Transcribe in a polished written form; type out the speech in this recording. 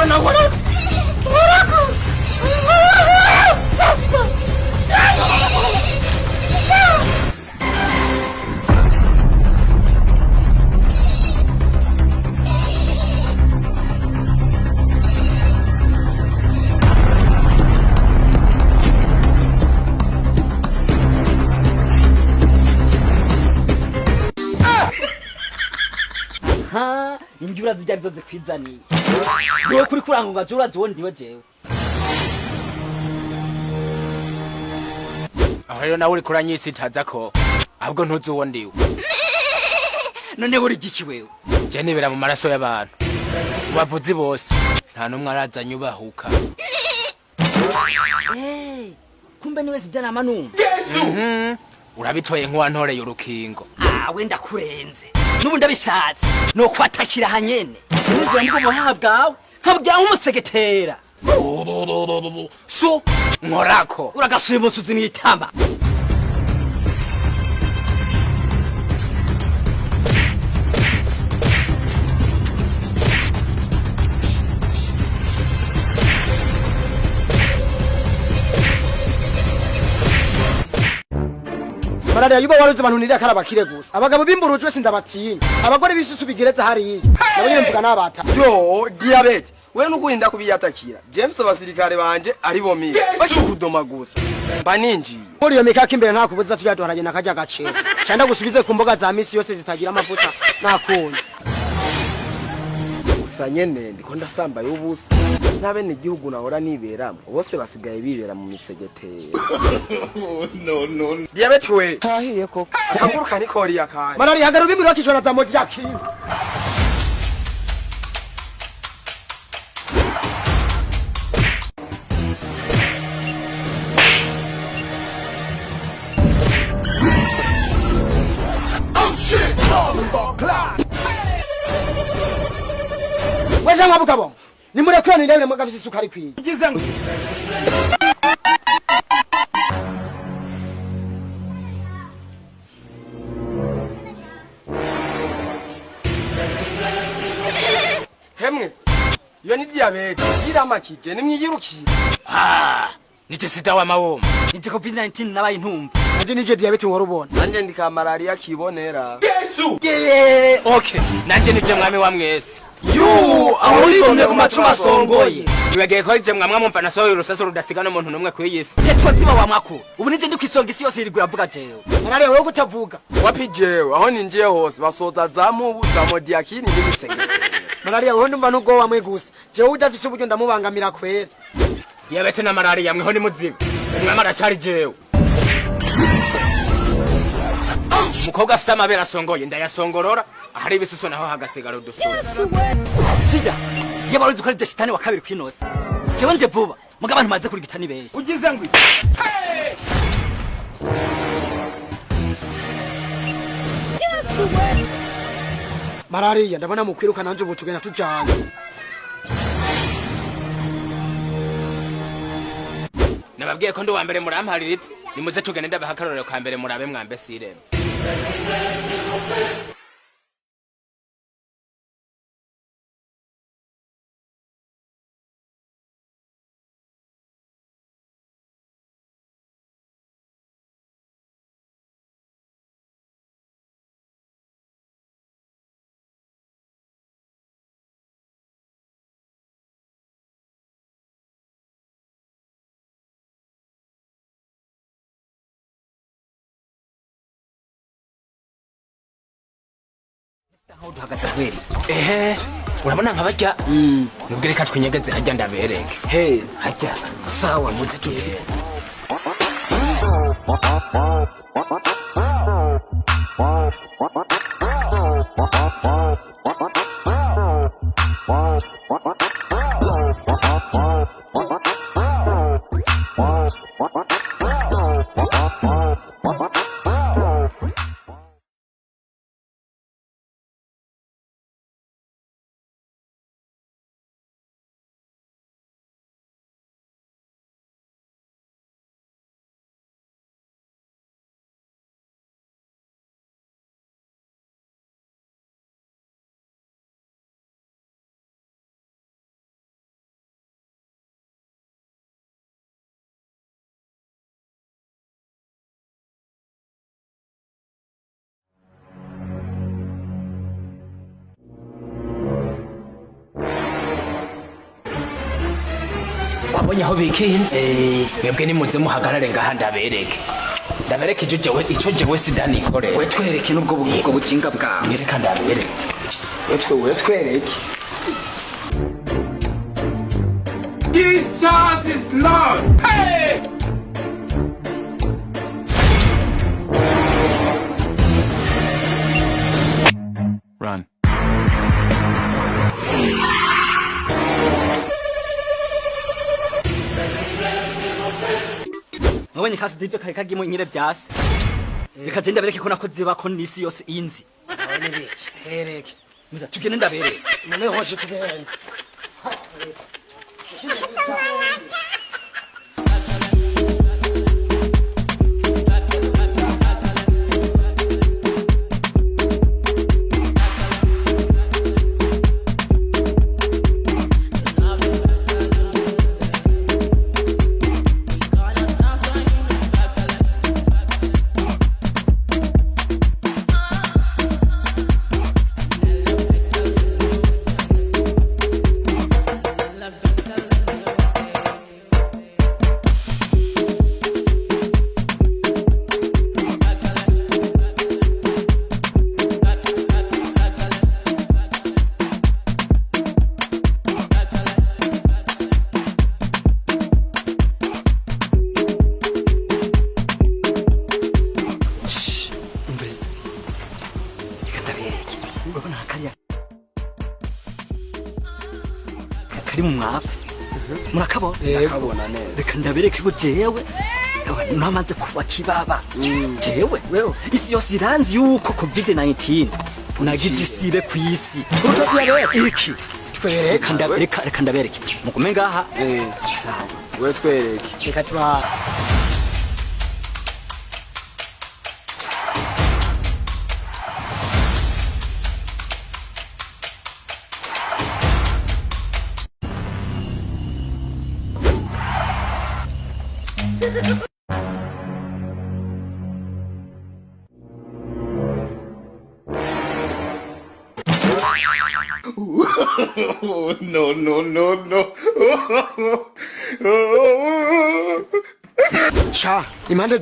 Mana nkorako. Nkorako. Ha, injura zijya arizo zikwizaniye. Niwe kuri kurangunga jura ziwo ndiwe jewe. Aho rero nawe uriko uranyisitaza ko ahubwo ntuzi uwo ndiwe. None uri giki wewe? Je nibera mu maraso y'abantu. Ubavuzi bose nta numwe arazanye ubahuka. Eh, kumbe niwe Zidane amanumva. Yesu! Urabitoye nk'uwantoreye urukingo. Ah, wenda kurenze. Nubu ndabishatse no kwatakira hanyene. Sinzi ndiko muhaha bwawe nkabwira nk'umusegetera. So nkorako. Uragasubira umusuzi mwitama. Malaria yuba waruzi abantu nirira karabakire gusa. Abagabo bimburujwe sindabatinya. Abagore bisusu bigereza hariya. Nabo nyine mvuga nabata. Yo, diabete. We nukurinda kubiyatakira. James abasirikare banje ari bo mire. Bakikudoma gusa. Mba ninjiye. Muri iyo mikaka imbere nta kubuza tujya duharanye nakajya gacera. Cyanda gusubize ku mboga za misi yose zitagira amavuta nakunye. Gusa nyene ndiko ndasambaye ubusa. Ntabene igihugu nahora niberamo. Bose basigaye bibera mu misegetera. No no. Diabete we. Hahiye koko. Haguruka nikori yakanye. Malaria hagara ubimbi wakishora za moja kintu. Weje mwabugabo nimurekure nirebere mwagafise isukari kwiye. Hemwe iyo ni diabete yiramakije nimwiyirukire. Ah, nije sida wa maboma. Nije COVID-19 nabaye intumva. Nanje nije diabete wari ubona. Nanje ndika malaria kibonera. Yesu. Yeah. Okay, nanje nije mwami wa mwese. Yu, aho urigomye ku macuma asongoye. Nibagiye ko ije mwamwa mumva nasohoye urusasu rudasigana umuntu n'umwe kw'iyisi. Je twaziba wa mwako. Ubu nije ndi kwisonga isi yose irigura avuga jewe. Malaria wewe kutavuga. Wapi jewe aho ninjiye hose basoza za mubu za modiakini n'ibisegetera. Malaria wewe ndumva nugo wamwe gusa. Jewe udafise uburyo ndamubangamira kwera. Diabete na malaria mweho ni muzibe. Umwami aracari jewe. Umukobwa afise amabere asongoye ndayasongorora ahari ibisusu naho hagasigara udususu. Sida yabaruzi ko ari shitani wa kabiri kwinosi. Jewe nje vuba muga abantu maze kuri gitani benshi. Ugize ngwi. Malaria ndabona mukwiruka nanje ubu tugenda tujana. Nababwiye ko ndo wa mbere murampariritse nimuze tugende ndabaha akarorero ka mbere murabe mwambe sireme. Aho duhagaze kweri. Ehe, urabona nka barya? Nubwo reka twinyegeze hajya ndabereke. Hey, hajya. Sawa muze tugende. Wabonye aho bikinze? Mwebwe nimuze muhagarare ngaha ndabereke. Ndabereke ico jewe ico jewe sida nikorera. We twereke n'ubwo ubwo buginga bwawe. Nyereka ndabereke. Wetwe wetwereke. Jesus is Lord. Hey! Run. Wabonye kasi dive kare kagimo nyire vyase. Reka je ndabereke ko nakoze bako nisi yose inzi. Twereke. Muza tugende ndabereke. None hoje tugende. Umviriza. Reka ndabereke. Urabona kariya kari mu mwavu. Murakabona? Ndakabona neza. Reka ndabereke ko jewe namaze kuba kibaba. Jewe isi yose iranzi yuko COVID-19 nagize isibe ku isi. Iki Twereke. reka ndabereke. Mugume ngaha. Sawa. Wetwereke. Reka tuba. Oh, no, no, no, no. Sha, impande